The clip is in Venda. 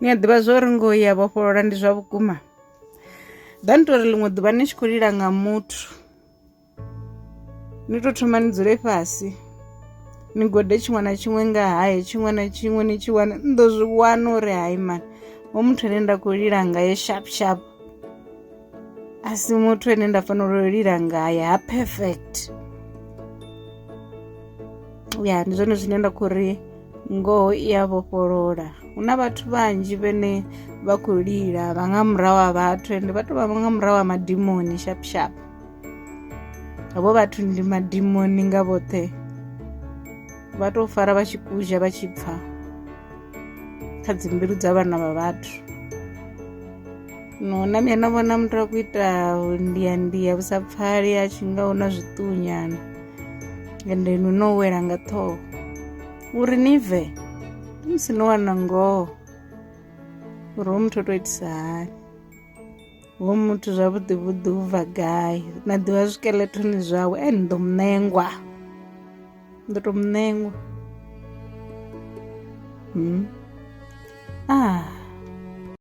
Ni a ḓivha zwo ri ngoho i ya vhofholola ndi zwa vhukuma. Ḓa ni tori ḽiṅwe ḓuvha ni tshi khou lila nga muthu ni to thoma ni dzule fhasi ni gode tshiṅwe na tshiṅwe nga haye tshiṅwe na tshiṅwe ni tshi wana ni ḓo zwi wana uri hai mani ho muthu ane nda khou lila ngaye sharp sharp a si muthu ane nda fanela u lila ngaye ha perfect ya ndi zwone zwine nda khou ri ngoho i ya vhofholola hu na vhathu vhanzhi vhene vha khou lila vha nga murahu ha vhathu ende vha tou vha nga murahu ha madimoni sharp sharp havho vhathu ndi madimoni nga vhoṱhe vha tou fara vha tshi kuzha vha tshi pfha kha dzimbilu dza vhana vha vhathu no na mia na vhona muthu a khou ita ndiandia vhu sa pfali a tshi nga hu na zwiṱunyana ende inwi no wela nga ṱhoho uri ni bve ndi musi no wana ngoho uri hoyu muthu o tou itisa hani hoyu muthu zwavhuḓi vhuḓi u bva gai na ḓivha zwikelethoni zwawe e ni ḓo muṋengwa ni ḓo tou muṋengwa hmm. ah.